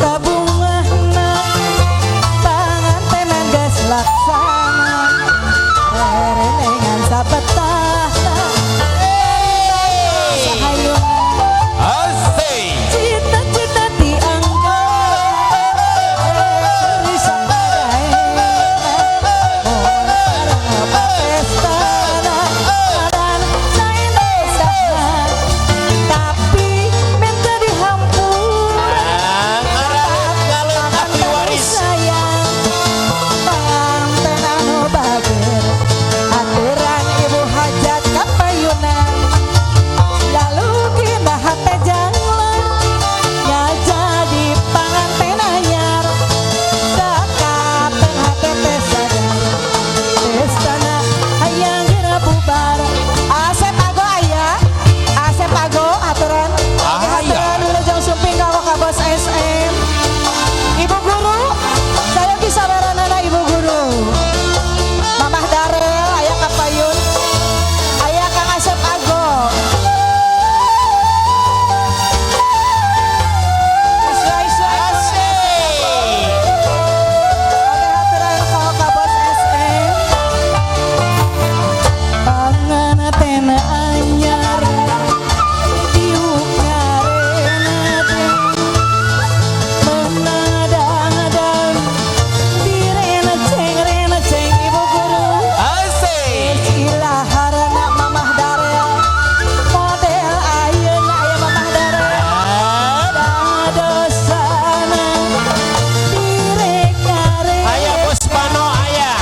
Kabungahna pangantenan geus laksana rerenengan sapetah sahayuna Asik. Cita-cita diangkat tapi minta dihampura. Ngalun ahli waris. Sayang panganten anu bager aturan ibu hajat kapayunan lalu kina hate jalan jadi panganten anyar sakaten hate teh sadar pestana hayang geura bubar. Asep Ago aya, Asep Ago aturan. Aya. Aturan wilujeng sumping ka ka bos SM. Ibu guru saya bisa weranana ibu guru Mamah Darel aya kapayun aya Kang Asep Ago. Iswa iswa. Asik. Oke aturan ka bos SM panganten anyar diuk ngarena menadang-adang direna ceng rena ceng ibu guru. Asik. Ilaharana Mamah Darel model ayeuna aya Mamah Darel dadosana direk ngarena. Aya Bos Pano aya.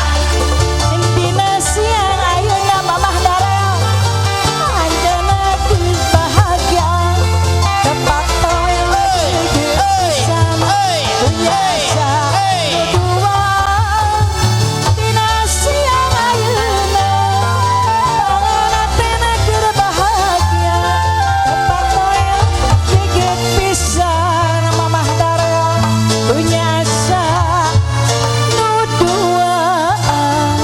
Dina siang ayeuna Mamah Darel anjeunna geus bahagia tepak toel pisan biasa dua. Dina siang ayeuna panganten keur bahagia tepak toel gigit pisan Mamah Darel biasa nu duaan.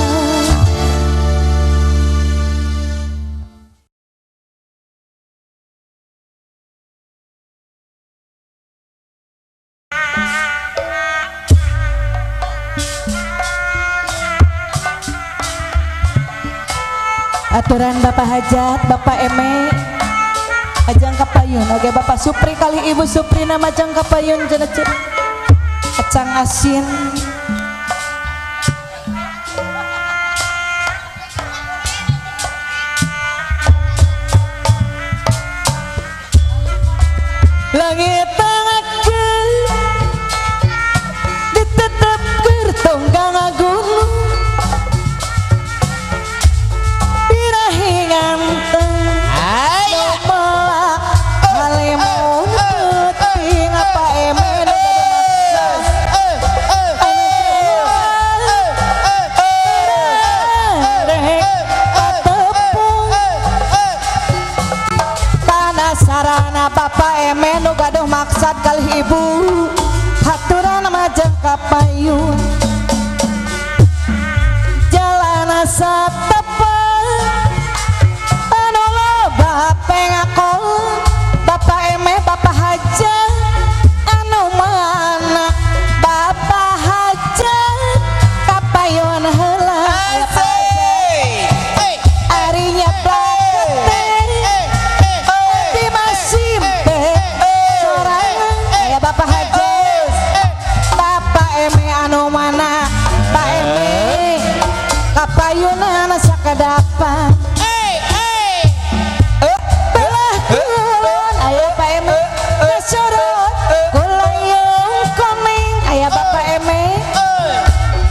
Aturan Bapak Hajat, Bapak Eme, Ajang Kapayun, oke Bapak Supri kali Ibu Supri nama Ajang Kapayun cenah Acang asin. Langit tangakeun ditetep keur tonggang gunung birahi nganteng. Aya. Melak halemun peuting apa eme nu gaduh maksad rek patepung tanah sarana Bapak Eme nu gaduh maksad kalih ibu haturan majeng kapayun jalana satapak anu loba pengakol Bapak Eme Bapak Haja anu mana Bapak Haja kapayun heula. Asik. Arinya plakete di masimpe sorangan aya Bapak Haja Bapak Eme anu mana Pak Eme kapayunan sakadapan belah kulon aya Pak Eme ngasorot kulayung komeng aya Bapak Eme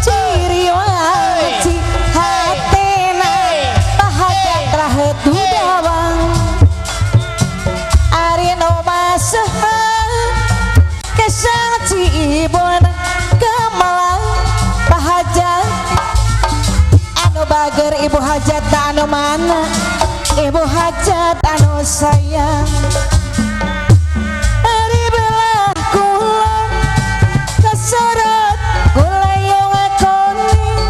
ciri wanci hatena bahajat raheut dudawang ari nu maseha kesang ciibon kemelang bahajat anu bager ibu hajat anu mana ibu hajat anu sayang ari belah kulon kesorot kulayung kuning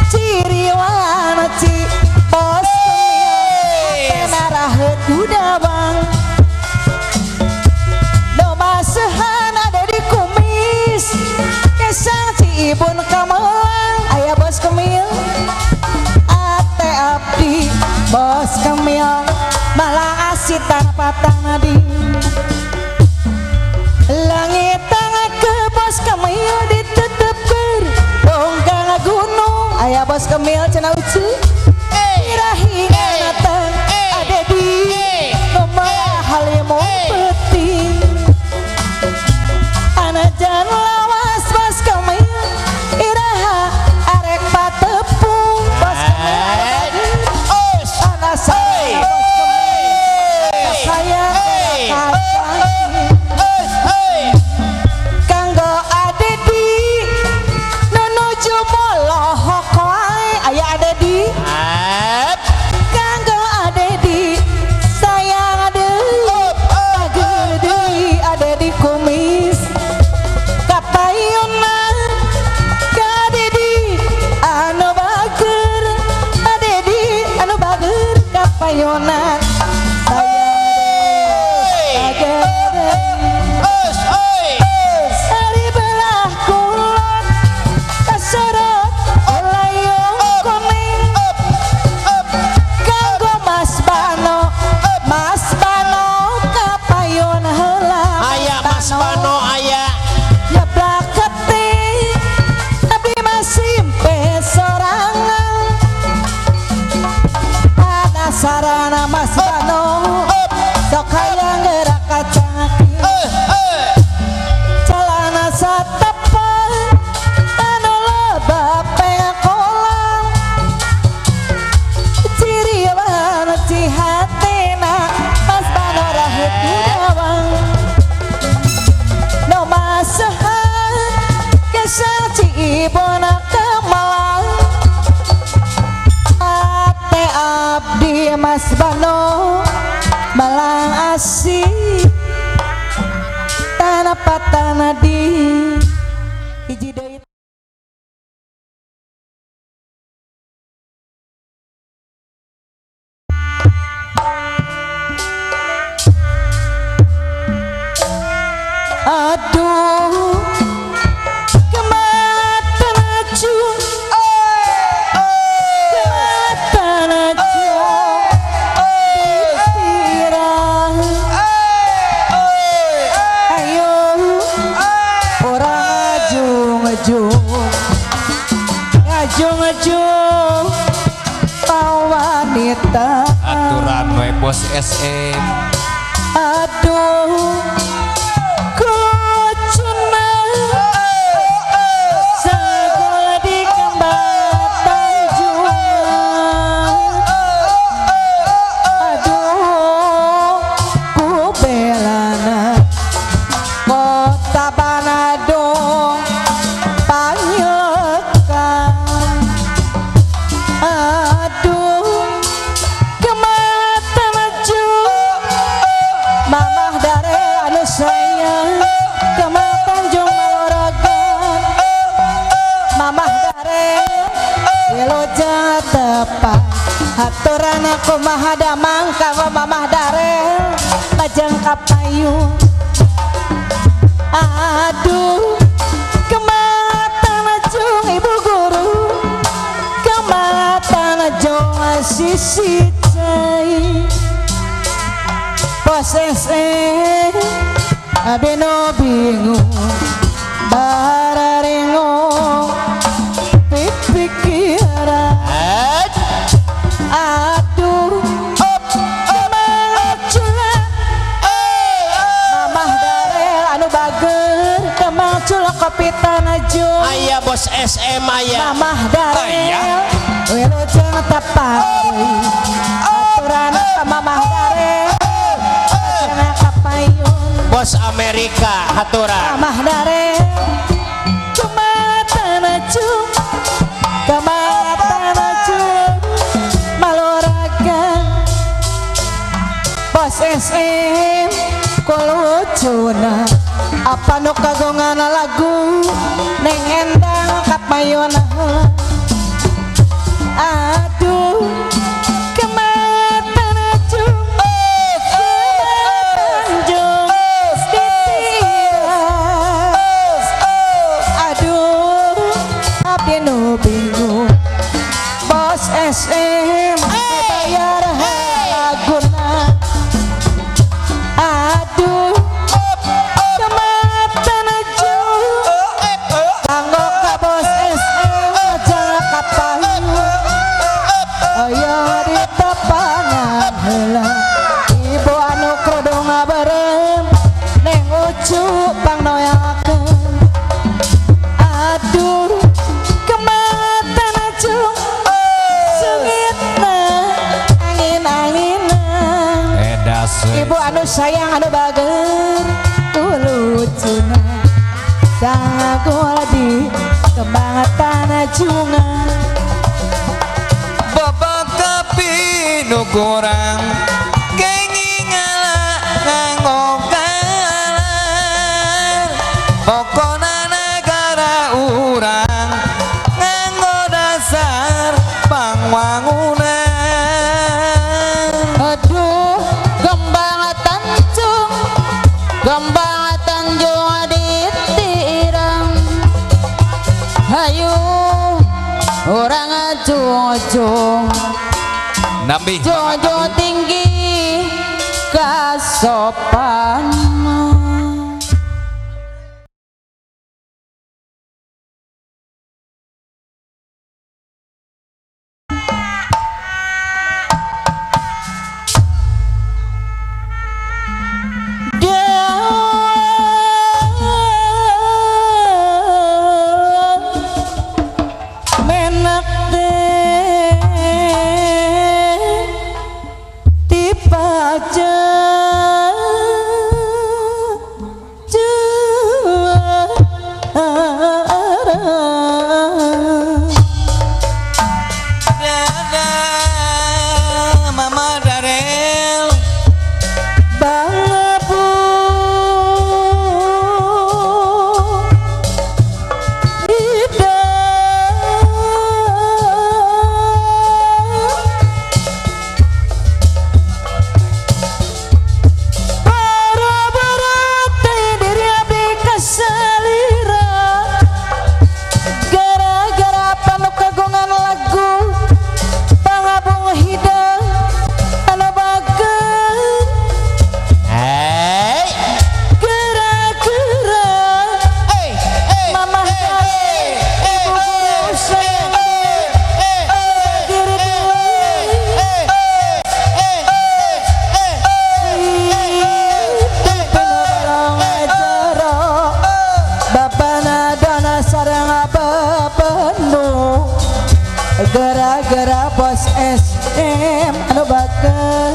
ciri wanci bos kemil hatena raheut dudawang. Patanadi. Langit tangga ke Bos Kemil ditutup ker bongkang gunung. Aya Bos Kemil cenah ucu. Irahi nganatang Adedi nomah halimong penting. Anajan lawas Bos Kemil iraha arek patepung. Bos Kemil ana saya Bos Kemil saya kacang kanggo Adedi menuju molohok wae. Aya Adedi kanggo Adedi sayang deui bager deui Adedi kumis kapayunna ka Adedi anu bager. Adedi anu bager kapayunna sayang deui bager deui. Ari belah kulon kasorot layung kuning kanggo Mas Bano. Mas Bano kapayun heula. Aya Mas Bano aya. Nyeblak kete tapi masih sorangan. Ada sarana Mas Bano sok hayang gerak kacang celana satepeng anu lebab pengakolang ciriwan cihatina Mas Bano rahet gawang no masahan kesal ciibona kemalang ate abdi Mas Bano malang asih tanah patana di hiji deui. Aduh kematan acu kematan acu ditirah. Ayo orang ngajung-ngajung ngajung-ngajung wanita. Aturan we Bos SM. Aduh kucuna sekolah di kembatan juang. Aduh ku belana kota Bandung panyekan. Aduh kemata maju Mamah Darel anu sayang kemah Tanjung Maloragan. Mamah Darel wilujeng tepat aturan kumaha damang ka Mamah Darel lajeng kapayun. Aduh kemata najung ibu guru kemata najung sisi cai. Bos SM abi nu bingung bararingung pipikiran. Aduh kemang culak Mamah Darel anu bager kemang culak kopi tanajung. Aya Bos SM aya. Mamah Darel wilujeng tepat aturan ka Mamah Darel lajeng kapayun. Bos Amerika haturan. Mamah Darel kemata najung kemata najung maloragan. Bos SM kulucuna apa nu kagongan lagu Neng Endang kapayun heula. Aduh kemata najung Tanjung ditira. Aduh abdi nu bingung Bos SM bayar laguna. ucu pangnoyakeun. Aduh kematan acung sungitna angin-anginan. Edas. Ibu anu sayang anu bager lucuna sanggul di kembang tanah jungan. Bapak kapi nu kurang kenging ngala nganggo kalar. Pokona nagara urang nganggo dasar pangwangunan. Aduh kembang tanjung, kembang tanjung ditirang. Hayu orang acung-acung Nambih jojo tinggi kasopanan. Menak teh dipaja Dada Mama Darel Bang Abu Ida Bara-bara teh diri abdi kasalira. Gara-gara panu kagungan lagu Pangabung hidang anu bager. Hey. Gara-gara Hey, hey, Mamah hey, hey, ibu guru sayang hey, diri hey, hey, hey, Gara-gara bos SM anu bager.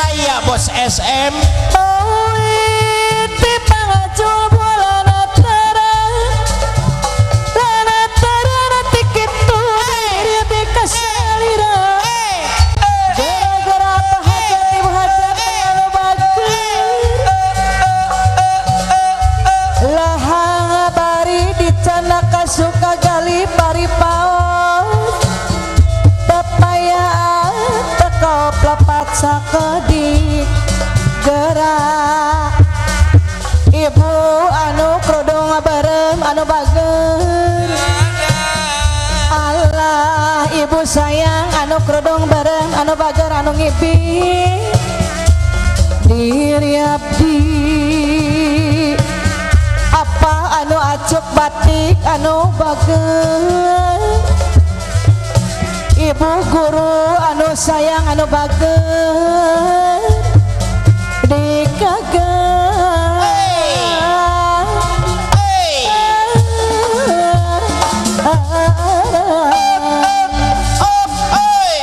Aya bos SM. Mawiti pangacul bulan tara lana tara tikitu diri bikasalira. Gara-gara hajat ibu hajat anu bager. Lahang bari dicana kasuka gali bari paos pepaya teko plepat sakedik gerak. Ibu anu kerudung bareng anu bager. Allah ibu sayang anu kerudung bareng anu bager anu ngipi diri abdi. Apa anu acuk batik anu bager. Ibu guru anu sayang anu bager dikaget. Hey. Up, hey.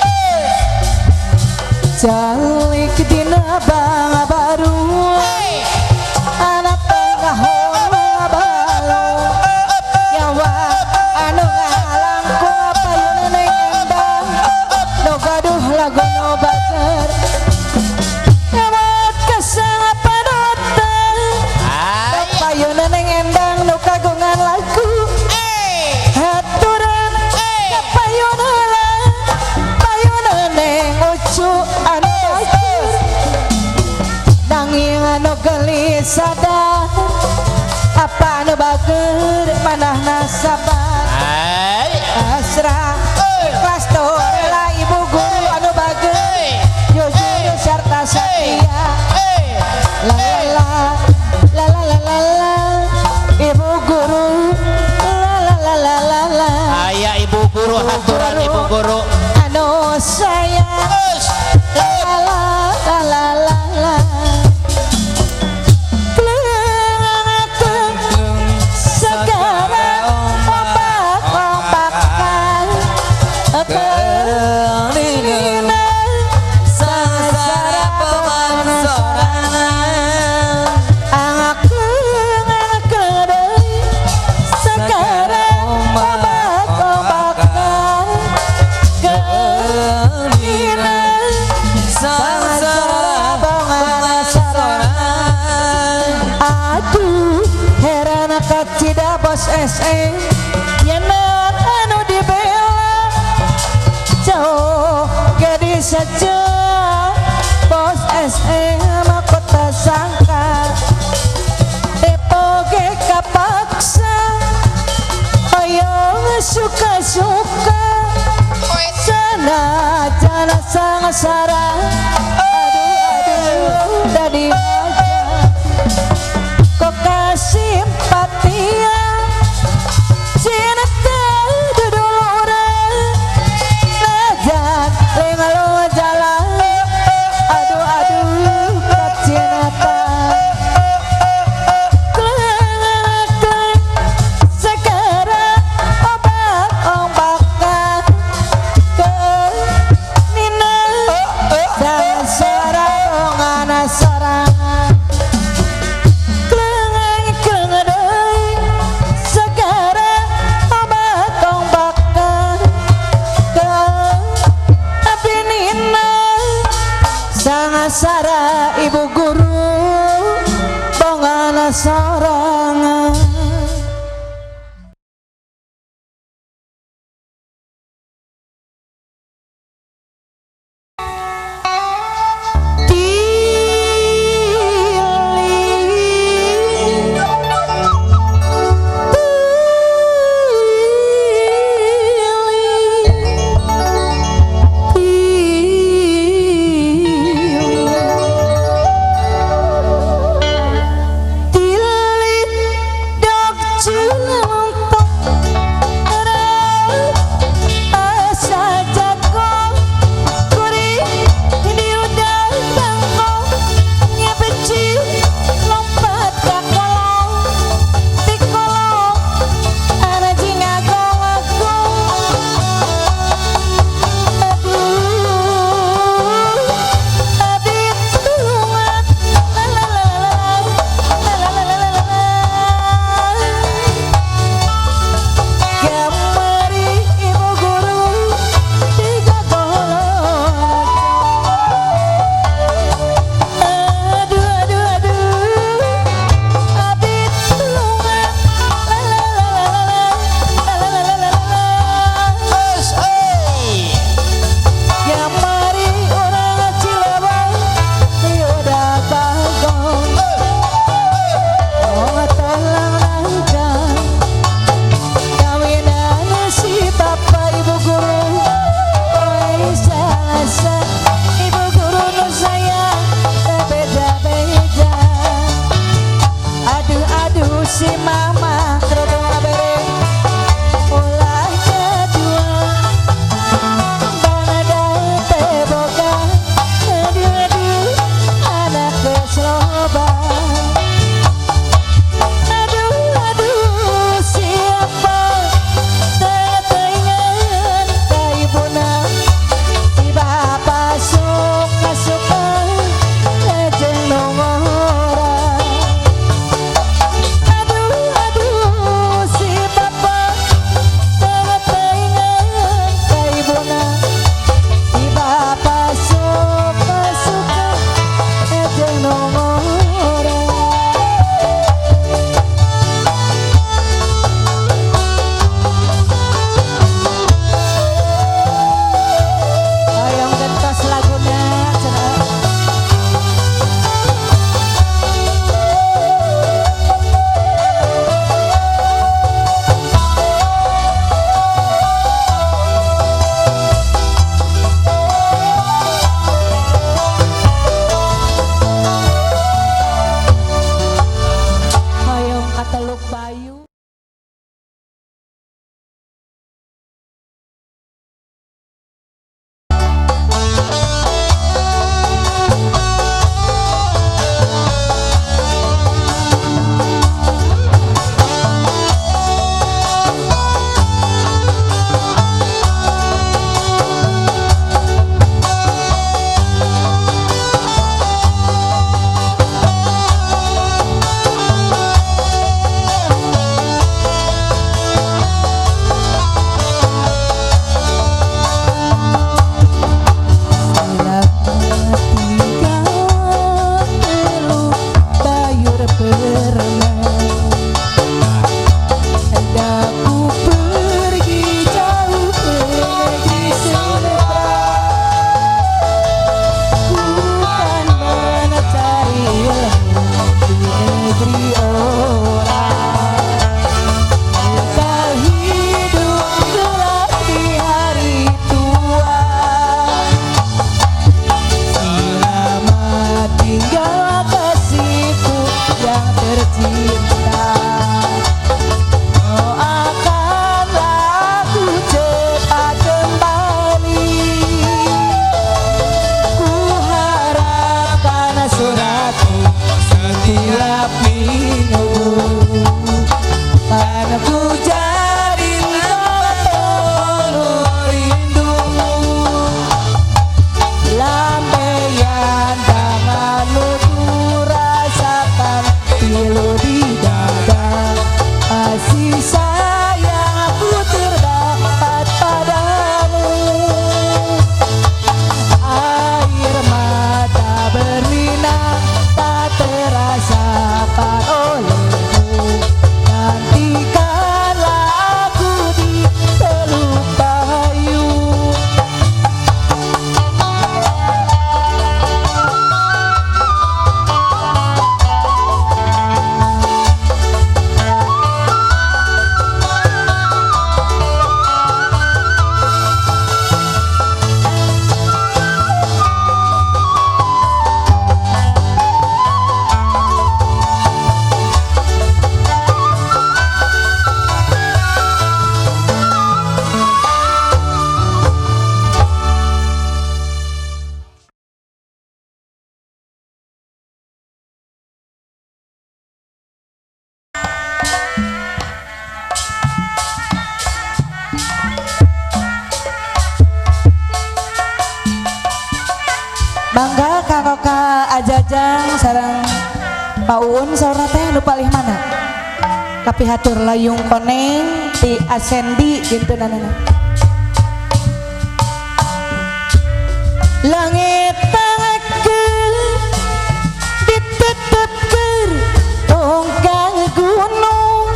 Calik dina bang baru Hey. anak tengah balo nyawa anu ngalangkung payun neng endang nu gaduh lagu nu bager nyawat kesang panutan Ay. payun neng endang nu kagungan lagu Hey. haturan kapayun heula payun neng ucu anu bager nanging anu gelis sadar apa anu bager manahna sabar Ay. pasrah ikhlas tuh rela ibu guru anu bager Hey. jujur serta setia. Hey. La la la la la la la ibu guru la la la la la la. Aya ibu guru haturan ibu guru. Anu sayang Terus. la la la la la la. Aduh heran kacida bos SM yen naon anu dibela jauh gadis saja bos SM aku tak sangka Depo ge kapaksa hoyong suka-suka senajan sangsara aduh aduh tadi aja kok kasimpatian cinta duduluran najat lengalo jalan aduh aduh kacinta kleng segera obat ombakan ke nina dan sarangan sarangan kleng kleng deui segera obat ombakan ke abdi nina sangasara ibu guru bongana sorangan. Tili Ajajang sareng Pak Uun saurna teh anu palih mana? Kapihatur layung koneng ti Asendi kintunanana. Langit tangkeul ditetepkeun tongkang gunung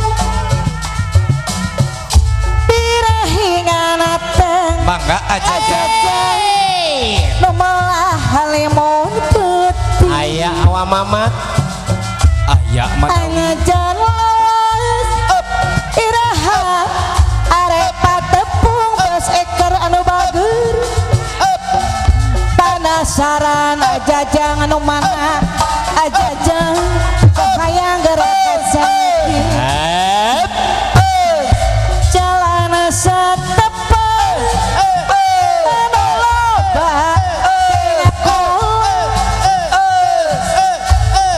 pirahingan ateng Mangga Ajajang. Ajajang nu melah halimun putih Aya awa mamat. Aya mana? Angajan los iraha arek patepung bos eker anu bager penasaran Ajajang anu mana Ajajang hayang gerak sakit jalan setepat anu loba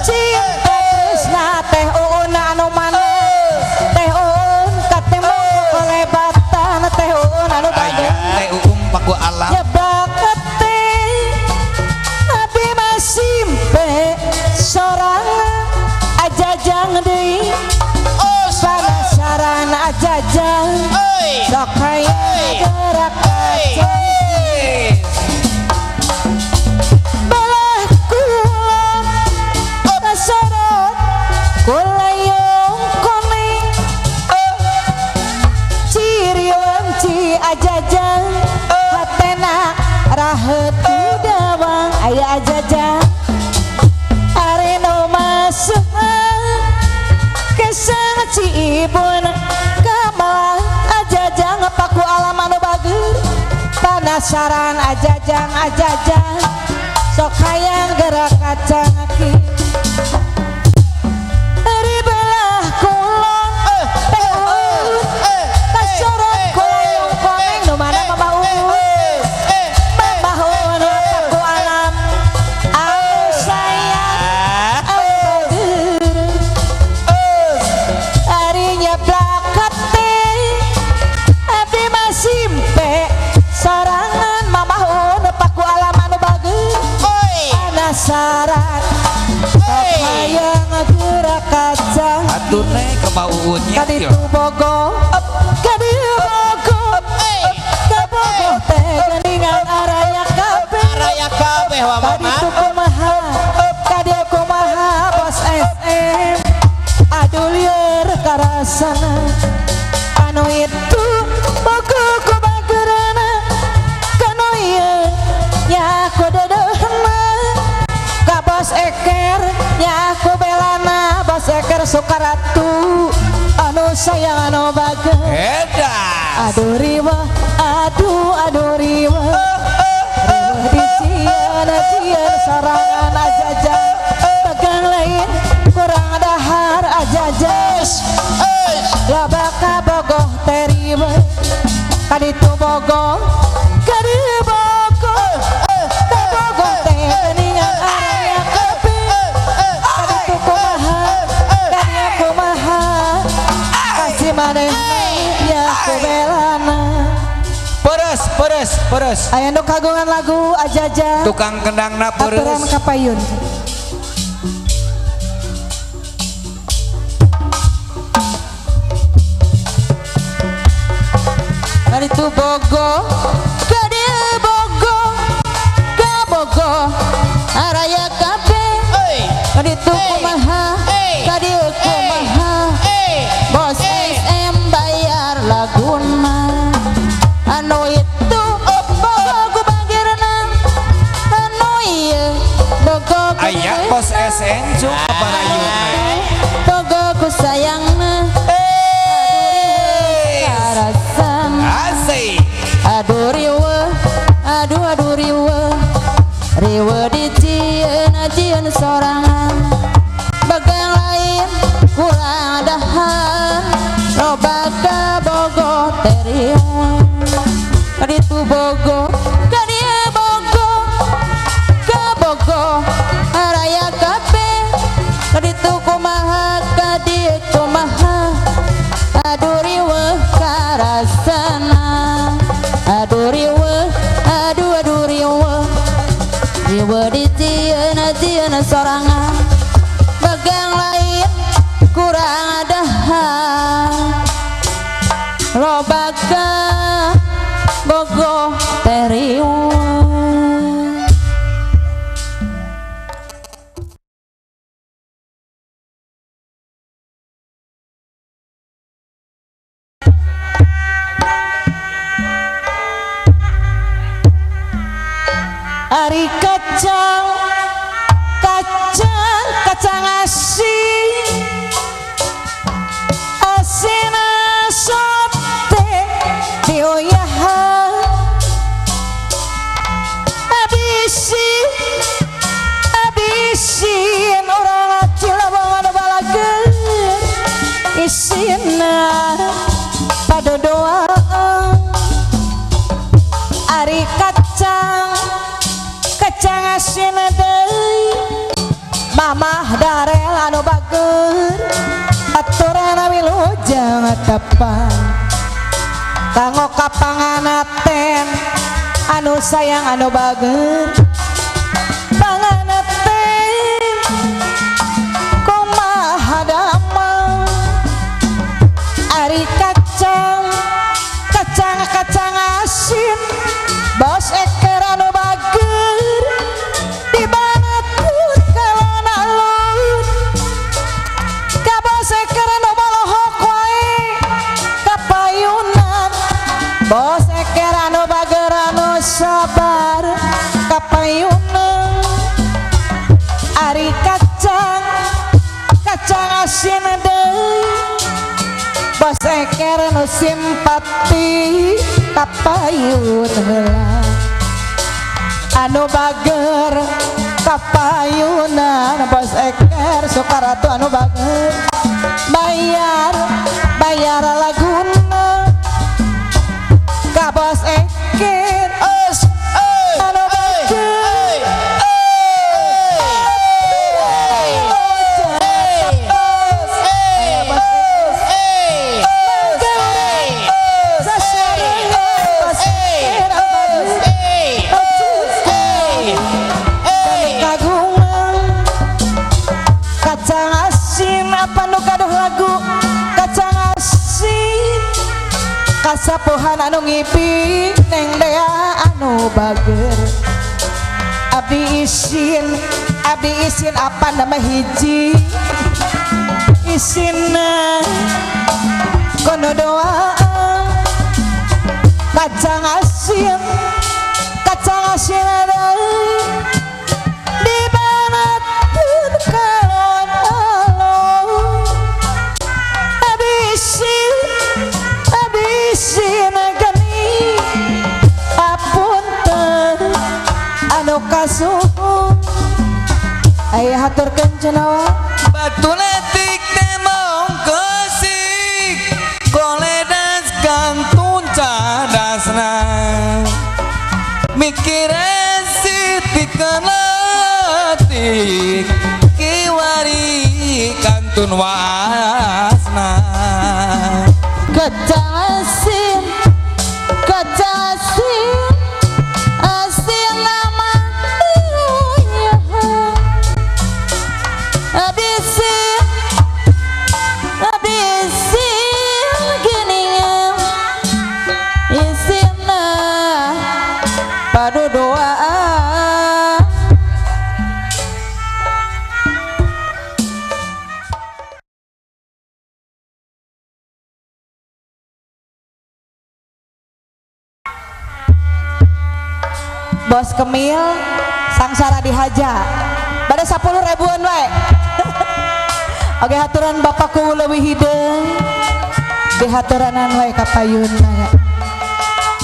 cinta tresna teh uun anu mana teh uun katemu kolebatan teh uun anu Aya bager teh uum paku alam. nyebak teh abi masimpe sorangan Ajajang deui penasaran Ajajang sok hayang gerak kacang belah kulon kasorot kulayung kuning ciri wanci Ajajang hatena raheut dawang aya Ajajang ari nu masuk kesang ciibun kamalah Ajajang paku alam anu bager penasaran Ajajang Ajajang sok hayang gerak kacang aki ari belah kulon teh uun kasorot kulayung koneng nu mana Mama Uun Mama Uun paku alam anu sayang anu bager ari nyeblak teh abdi masimpe sorangan Mama Uun paku alam anu bager penasaran sok hayang gerak kacang Atur neh ke Pak Uunnya. kaditu bogo kadieu bogo kabogo teh geuningan araya kabeh Araya kabeh wa mamat. kaditu kumaha kadieu kumaha bos SM aduh lieur karasana anu itu bogo ku bagerana kanu ieu nya ku dedeuhna ka bos eker nya ku belana bos eker Sukaratu anu sayang anu bager Edas. aduh riwah aduh aduh riwah riwah di cian cian sorangan Ajajang pegang lain kurang dahar Ajajang loba kabogoh teh riwah kaditu bogoh kadieu bogoh kabogoh teh geuningan araya kabeh kaditu kumaha kadieu kumaha kasih maneh ya ku belana. Peres, peres, peres. Aya nu kagungan lagu Ajajang Tukang kendangna aturan peres. kapayun. Kaditu bogo kadieu bogo kabogo araya kabeh kaditu kumaha kadieu kumaha bos SM bayar laguna anu itu bogo ku bagirna anu ieu bogo ku Aya bos SN cuk kaparayun. bogo ku sayangna karasana. Asik. Aduh riweuh, aduh aduh riweuh, riweuh di cieun cieun sorangan bagang lain kurang dahar loba kabogoh teh riweuh kaditu bogo kadieu bogo kabogoh araya kabeh kaditu kumaha kadieu kumaha aduh riweuh karasana aduh riweuh aduh aduh riweuh riweuh di cieun cieun sorangan. kacang kacang kacang asin asin sote dioyahan abisin abisin orang acil abang anu balager isina padodoa ari kacang kacang asin deui mamah darel anu bager aturan wilujeng tepang kanggo kapanganaten anu sayang anu bager panganaten kumaha damang ari kacang kacang kacang asin bos eker anu bager di banatun kalon-alun ka bos eker anu bolohok wae kapayunan bos eker anu bager anu sabar kapayunan ari kacang kacang asin deui bos eker nu simpati kapayun heula anu bager kapayunan bos eker Sukaratu anu bager bayar bayar laguna ka bos eker anu bager kagungan kacang asin apa nu gaduh lagu kacang asin kasapuhan anu ngipi neng dea anu bager abdi isin apa nama hiji isina kono doa kacang asin di banatun kalon alon abisin abisin geni apunten anu kasuhun aya haturkeun cenah batu letik temong kesik koledas kantun cadasna mikiran sitikan letik kiwari kantun wasna kacang asin asin nama abisin abisin geningan isina padodoa. Bos Kemil sangsara dihaja pada 10 ribuan wae. Oke haturan bapakku leuwih hideung dihaturanan wae ka payun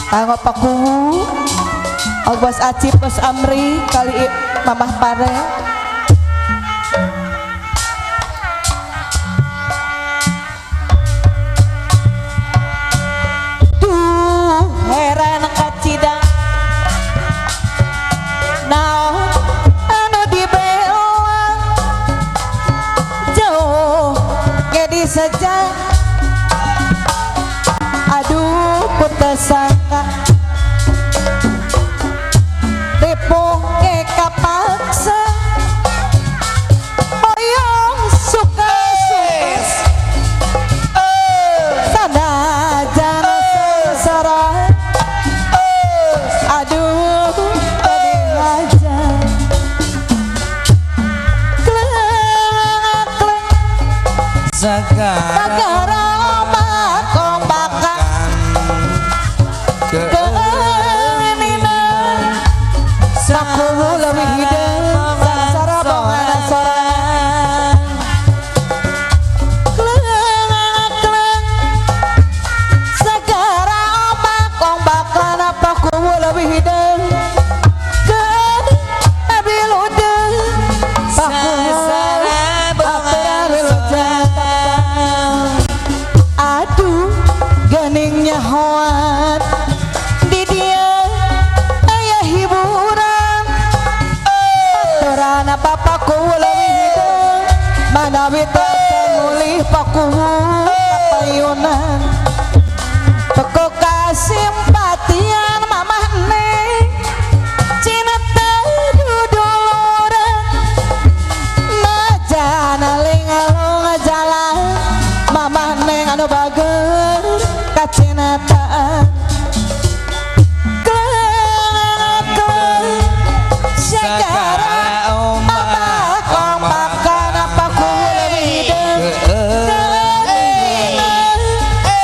kanggo pakuwu og bos Acip bos Amri kali mamah pare duh heran kacidang naon anu dibela jauh ge disejak aduh ku tersangka ripuh ge kapaksa boyong suka suka sanajan sengsara aduh aja kleng kleng sagara kompakan ke keinginan sakuwu leuwih Kawit mulih pakuwu kapayunan teko kasimpatian mamah neng cinta duduluran majana lingalung jalan mamah neng anu bager kacinataan kleng segara ombak ombakan apa ku leuwih hideung.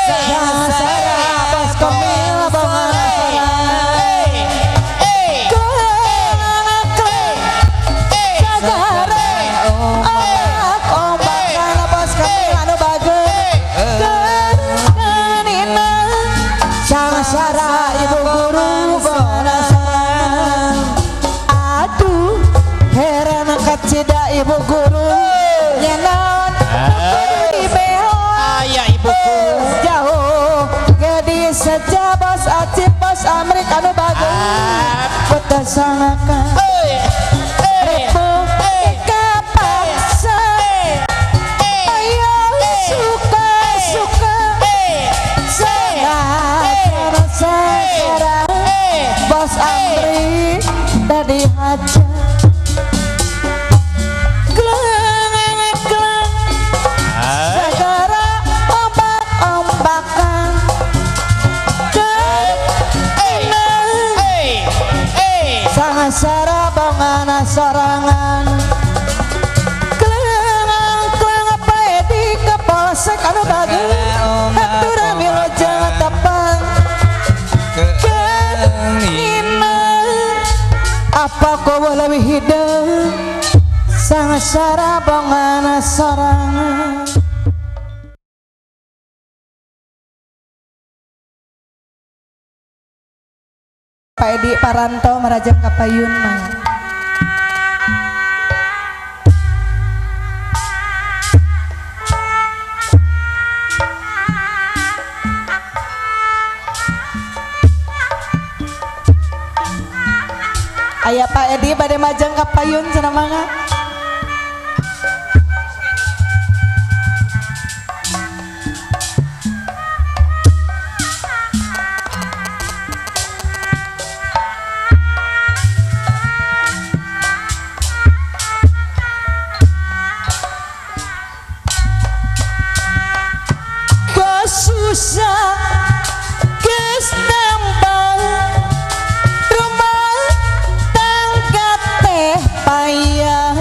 Sangsara bos komil bongan sagara ombak ombakan bos komil anu bager genina. Sangsara ibu guru bongan. Aduh heran kacida ibu guru nyenaon dibela. Aya ibu guru. Jauh gadis saja bos acip bos Amrik anu bagus betasanakan repo kapaksa ayo suka suka sangat segera bos Amrik tadi haja gleng gleng segera ombak-ombakan. Sangsara bongana sorangan kleng kleng apa di kepolsek anu bagus hatur milojeng tepang genina. Apa kowe leuwih hideung sangsara bongana sorangan. Pak Edi Paranto Marajang Kapayun mangga. Aya Pak Edi bade majang kapayun cenah mangga. Kesusah geus nambah rumah tangga teh payah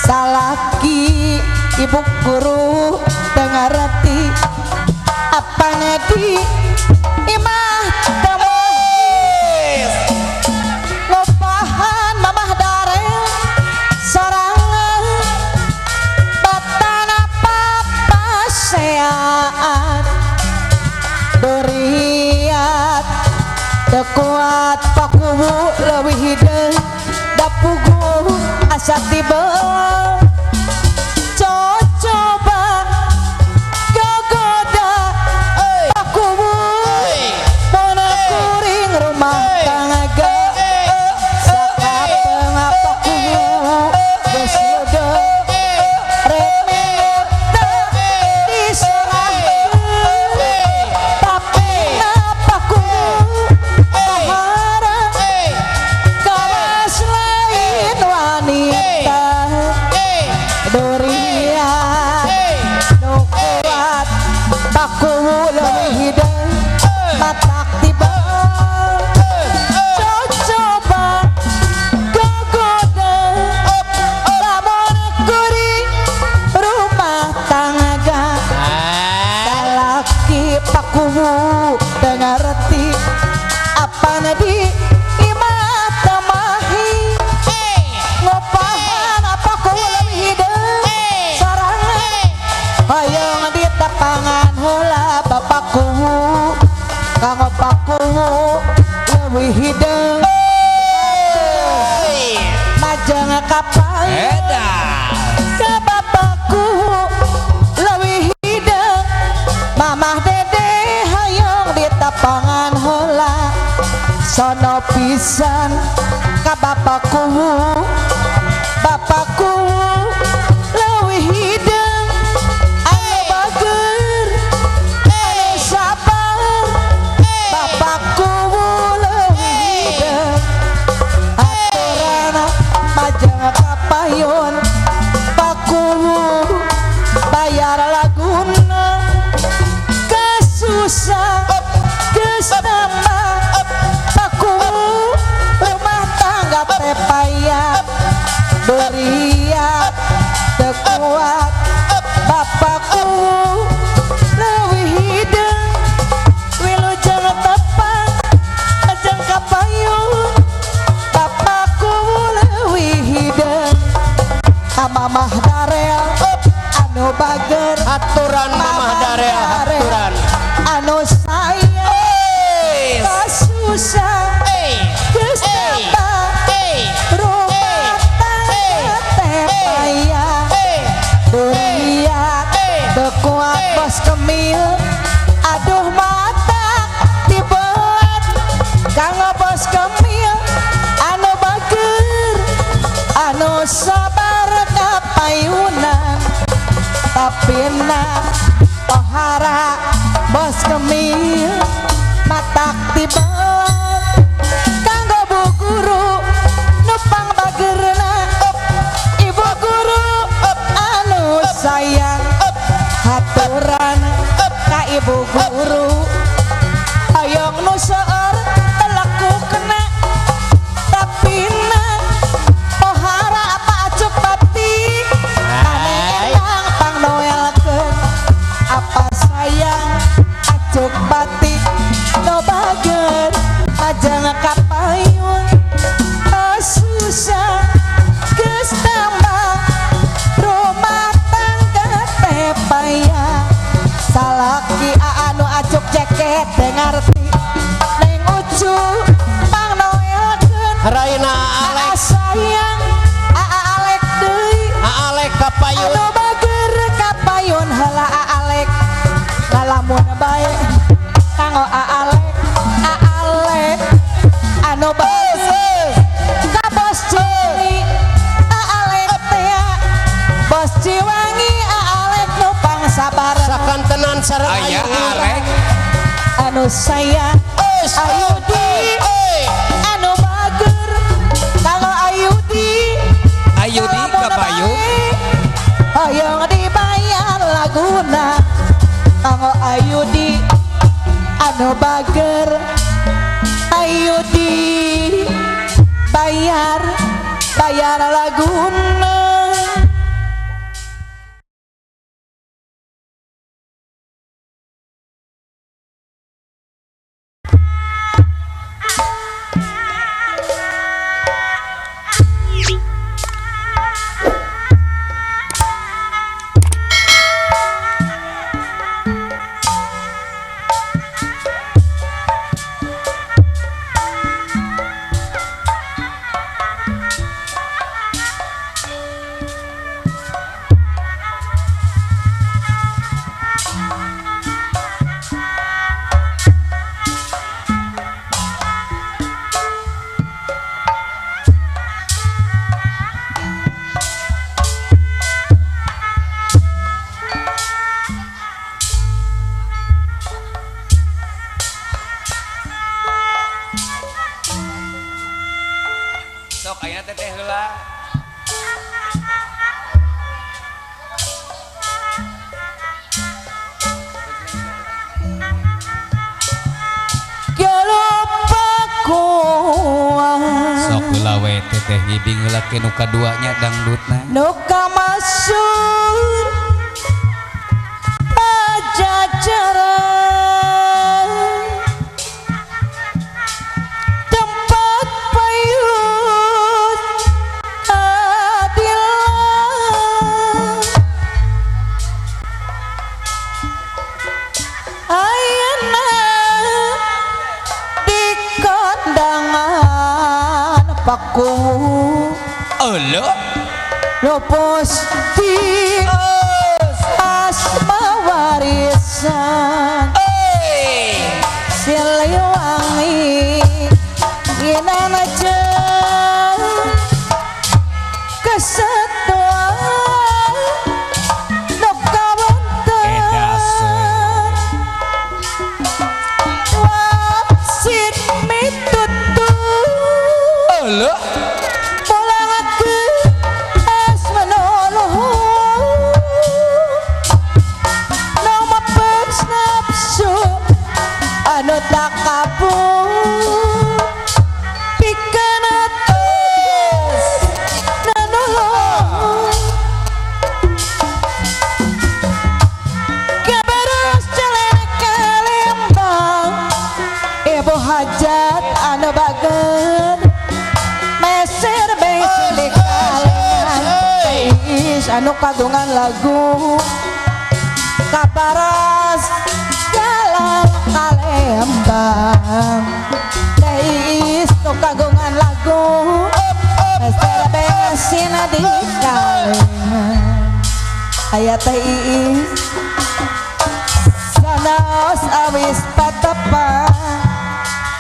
salaki ibu guru teu ngarti apana di imah teh ngopahan mamah darel sorangan batana papasean doriat teu kuat pakuwu leuwih hideung dapugu asa tiba cocoba gogoda pakuwu pona kuring rumah tangga sakapeng pakuwu geus leudeung rek diserahkeun tapi pakuwu pahara kawas lain wanita dorian nu kuat pakuwu leuwih hideung matak tiba cocoba gogoda lamun kuring rumah tangga salaki pakuwu teu ngarti apana di imah tamahi ngopahan apa ku leuwih hideung sorangan hoyong ditepangan heula bapakku kanggo pakuwu leuwih hideung majeng kapayun ka bapakku leuwih hideung mamah dede hayong ditepangan heula sono pisan ka bapakku bapakku leuwih. kuat bapakku leuwih hideung wilujeng tepang ajeng kapayun bapakku leuwih hideung ka Mamah Darel anu bager Aturan Mamah Darel aturan. Anu sayang kasusah geus tambah rumah tangga teh payah duriat teu kuat bos kemil aduh mata dibeat kanggo bos kemil anu bager anu sabar kapayunan tapi na pohara bos kemil matak dibeat kanggo bu guru nupang bagerna ibu guru anu sayang haturan ka ibu guru hayang nu seueur telaku kena tapi na pohara apa acuk pati ane endang pangnoelkeun apa sayang acuk pati no bager majeng kapayun susah geus tambah rumah tangga teh payah salaki anu acuk jaket teu ngarti neng ucu pangnoelkeun Raina aa Alek sayang aa Alek deui Alek kapayun. Anu bager kapayun heula Alek ngalamun bae kanggo Alek Alek anu bager ka bos Joni Alek teh bos Ciwangi Alek nu pangsabar Sakantenan sareng Aya Ayu. Arek anu sayang Ayudi anu bager kanggo Ayudi Ayudi kapayun Hoyong dibayar laguna kanggo Ayudi anu bager Ayudi bayar bayar laguna. Sok ayeuna teteh heula. Sok heula we teteh ngibing heula ke nu kaduanya dangdutna. Nu kamasur Pajajaran tempat payut adilah ayeuna di kondangan paku Eueuh. lupus di asma warisan Siliwangi inana jeung kesetuan nu kawonten wasit mitutu Eueuh. pulangakeun asma nu luhur. anu kagungan lagu kaparas jalan Kalembang. Teh Iis nu kagungan lagu Mester bensin di kalengan. Aya Teh Iis sanos awis patepang.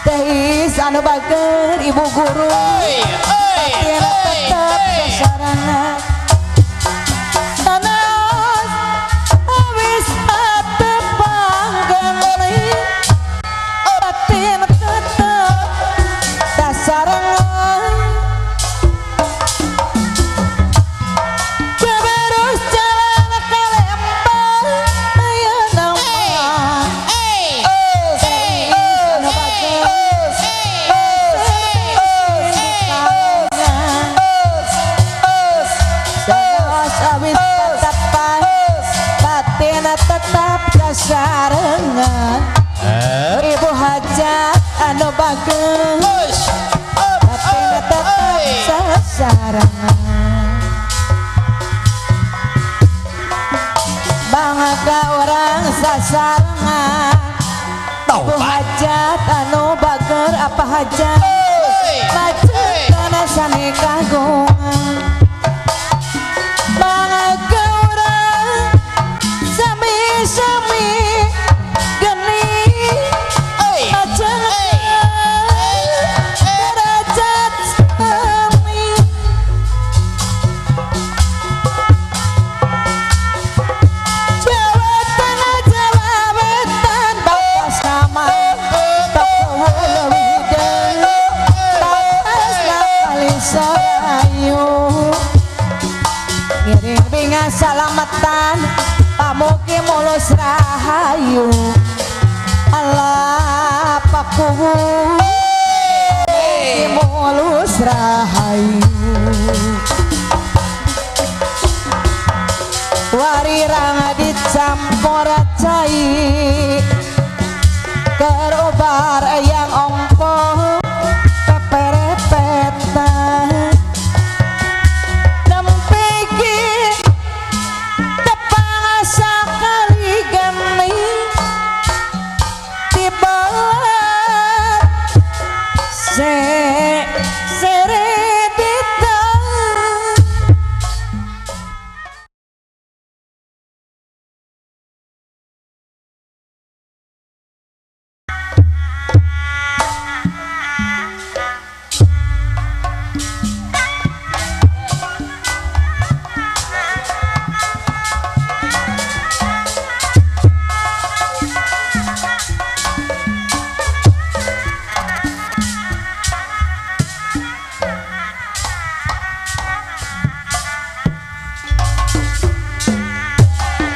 Teh Iis anu bager ibu guru batin tetep sasarangan. Sanos awis patepang geni batin tetep sasarangan. Kabarus jalan Kalembang aya nama anu bager tetap sasarengan. Ibu hajat anu bager batin tetap sasarengan. Bangga orang sasarengan. Ibu hajat anu bager apa hajat macet kana sami kagungan. Bangga orang sami-sami geni macet derajat sami. Jawa Tengah Jawa Wetan batas nama Pakuwu leuwih deui batasna kali Serayu. Ngiring binga salamatan pamugi mulus rahayu. Allah Pakuwu mugi mulus rahayu. Warirang dicampur cai kerobar yang ongko peperepetan. Nempegi tepang sakali geni tibalat se seredita.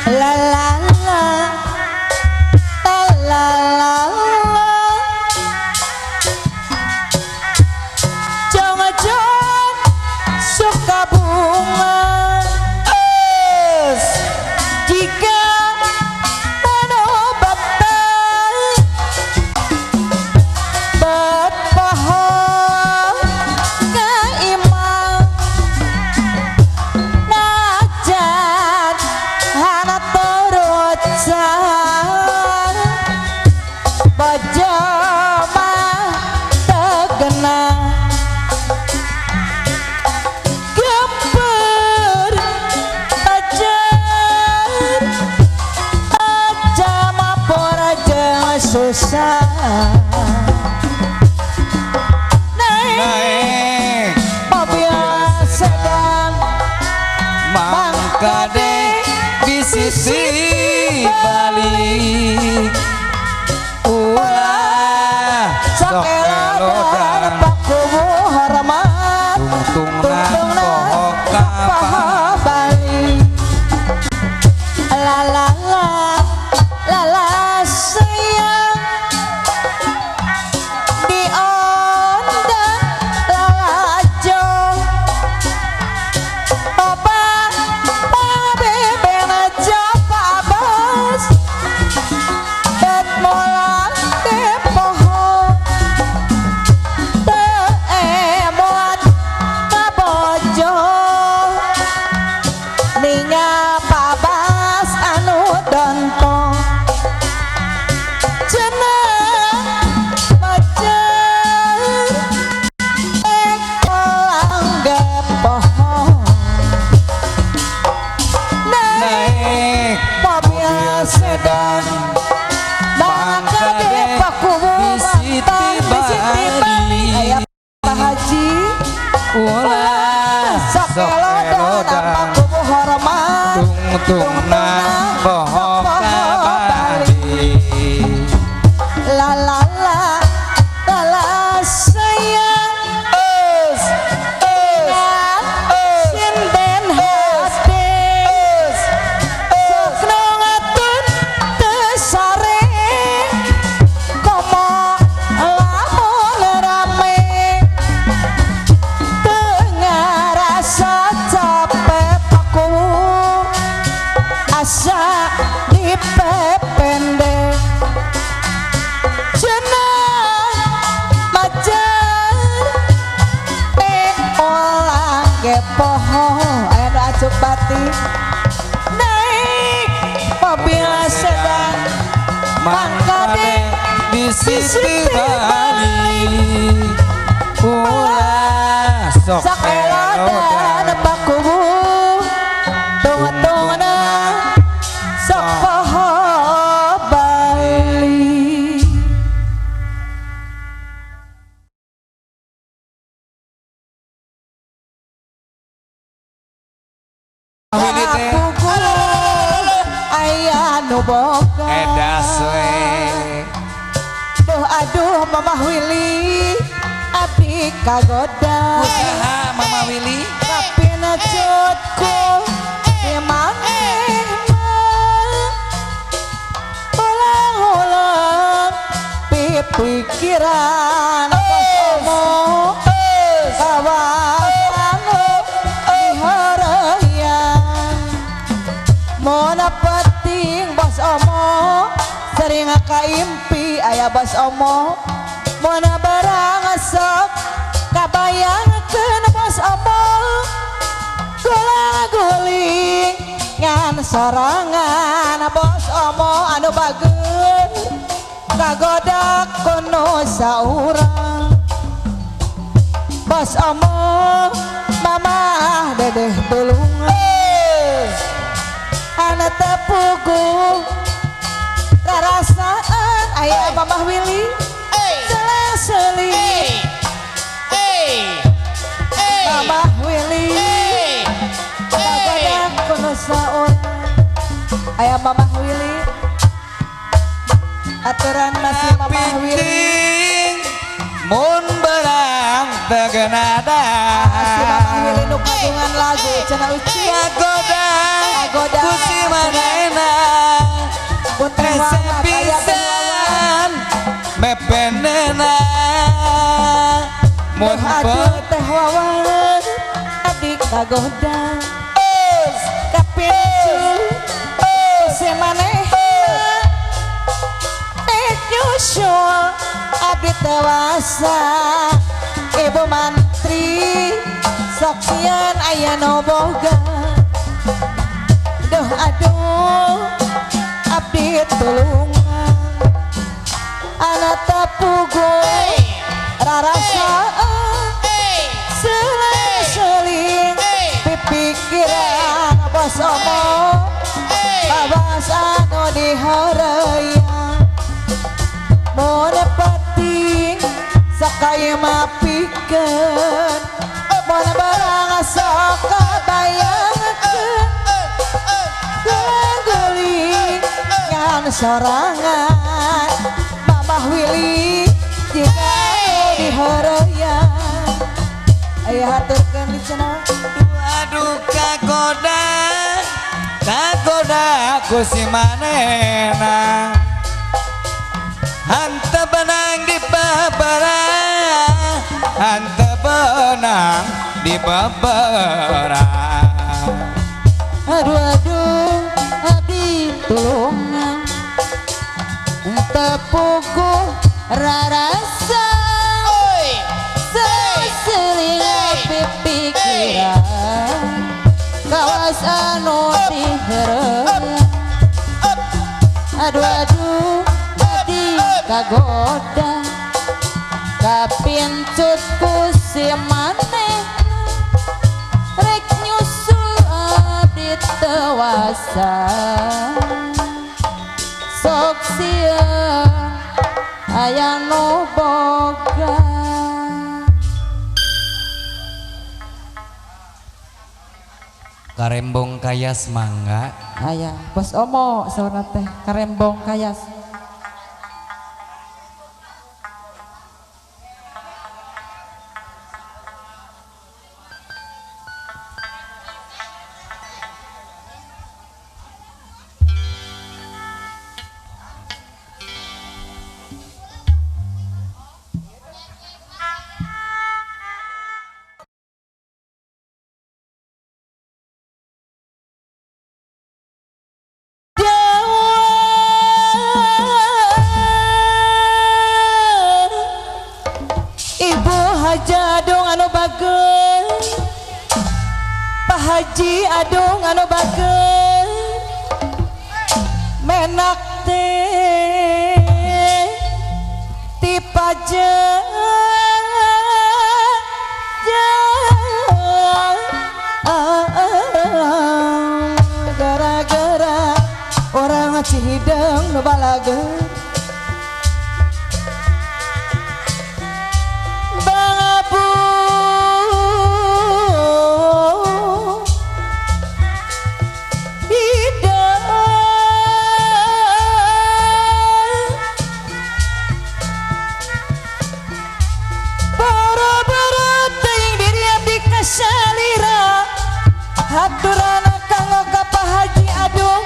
La la la la la la la. Jangan suka bunga es jika penobatan berpohon keimang najan hana terucan bajama tegena gemper ajar ajama porajeng susah naik mobil sedan mangkade di sisi balik ulah sok sok elodan elodan pakuwu hormat tungtungna tungtungna poho poho balik. La la la la la sayang diondang lalajo papa pabeben coba bas bet molang depoho te emot kabojo. sedan Mangkade pakuwu mantan bisi tibali aya Pak Haji ulah sok elodan pakuwu hormat tungtungna poho kabali la la la la la sayang es es sinden hati sok nu ngetun teu sare komo lamun rame teu ngarasa capek pakuwu asa dipepende cenah macan teh olah ge poho aya nu acuk batin naik mobil sedan mangkade bisi tibali ulah sok sok elodan elodan pakuwu tungtungna sok poho bali. Willy teh Aya nu boga edas we Duh aduh Mamah Willy abdi kagoda kusaha Mama Willy kapina cutku di manehna ulang-ulang pipikiran bos omo kawas anu diheureuyan Mona penting bos omo sering kaimpi aya bos omo Mona barang sok kabayangkeun bos omo gulang-guling ngan sorangan bos omo anu bageun kagoda kono saurang bos omo mamah dedeh tulungan anak tepugu rarasaan aya Mamah Willy selang-seling Mamah Willy kagoda kono saurang aya Mamah Willy aturan masih Mamah Willy Piting mun berang tegenada masih Mamah Willy nu kagungan lagu cenah uci kagoda Kagoda. ku si manehna punten hese wawan aya teh wawan pisan mepenena mun aduh teh wawan abdi kagoda kapincu si maneh nek nyusul abdi tewasa ibu mantri sok sieun aya nu boga duh aduh abdi tulungan anak tepugu rarasaan selang-seling pipikiran bos omo babas anu diheureuyan mun penting sakai mapikeun mun barang sok kabayangkeun guling ngan sorangan Mamah Willy jika diheureuyan aya haturkeun di cenah aduh kagoda kagoda ku si manehna hanteu benang di babara hanteu benang di babara Aduh aduh abdi tulungan tepuku rarasa seseling pipikiran kawas anu diheureuyan aduh aduh abdi kagoda kapincut ku si manehna rek nyusul abdi tewasa. Aya nu boga. Karembong kayas mangga. Aya bos omo saurna teh karembong kayas. Haji Adung anu bager, Pak Haji Adung anu bager, menak teh ti pajak gara-gara orang Cihideng nu balager. Haturana kanggo ka Pak Haji Adung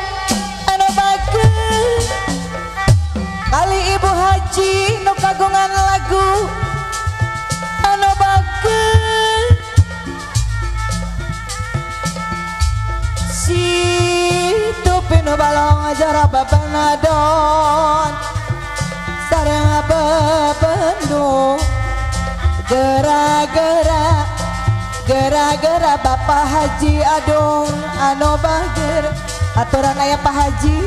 anu bager, kali Ibu Haji nu kagungan lagu anu bager, si tupi nu balong jara babanadon sareng bebendu gara-gara gara-gara Bapak Haji Adung anu bager. Aturan aya Pak Haji,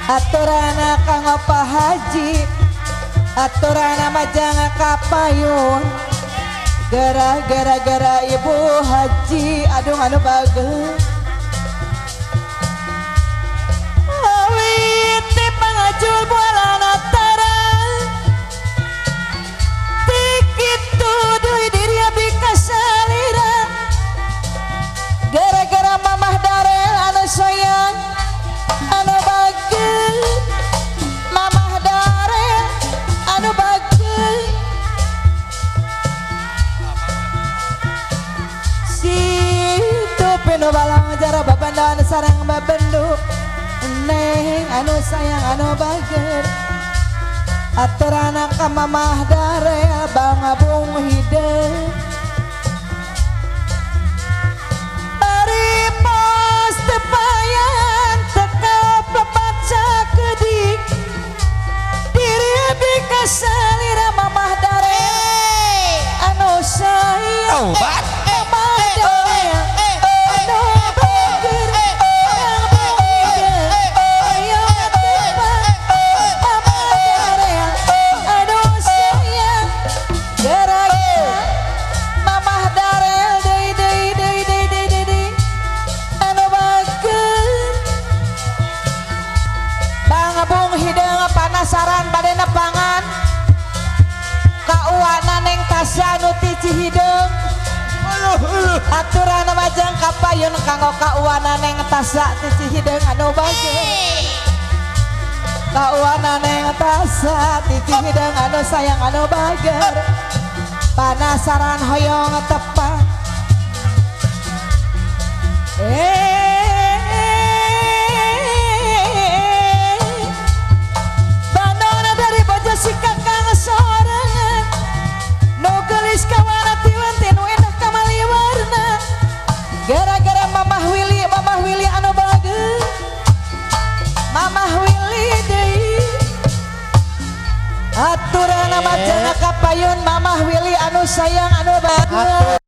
aturan kanggo Pak Haji, aturan majang ka payun gara-gara gara Ibu Haji Adung anu bager. Awit ti pangajul bualana tara kitu deui diri abdi kasalira gara-gara Mamah Darel anu sayang anu bager, Mamah Darel anu bager, si tupi nu balong jara babandan sareng babendu neng anu sayang anu bager, aturana ka Mamah Darel bangabung hideung. Ari pos tepayan teka pepat sakedik diri abdi kasalira Mamah Darel anu sayang, Mamah Darel anu bager, penasaran bade nepangan kauana neng Tasya nu ti Cihideung, aturan majang kapayun kanggo kauana neng Tasya ti Cihideung anu bager, kauana neng Tasya ti Cihideung anu sayang anu bager, panasaran hoyong tepang. Si kakang sorangan nu geulis kawana tiwan teh nu endah kamali warna gara-gara Mamah Willy, Mamah Willy anu bager, Mamah Willy deui aturana majang kapayun Mamah Willy anu sayang anu bager.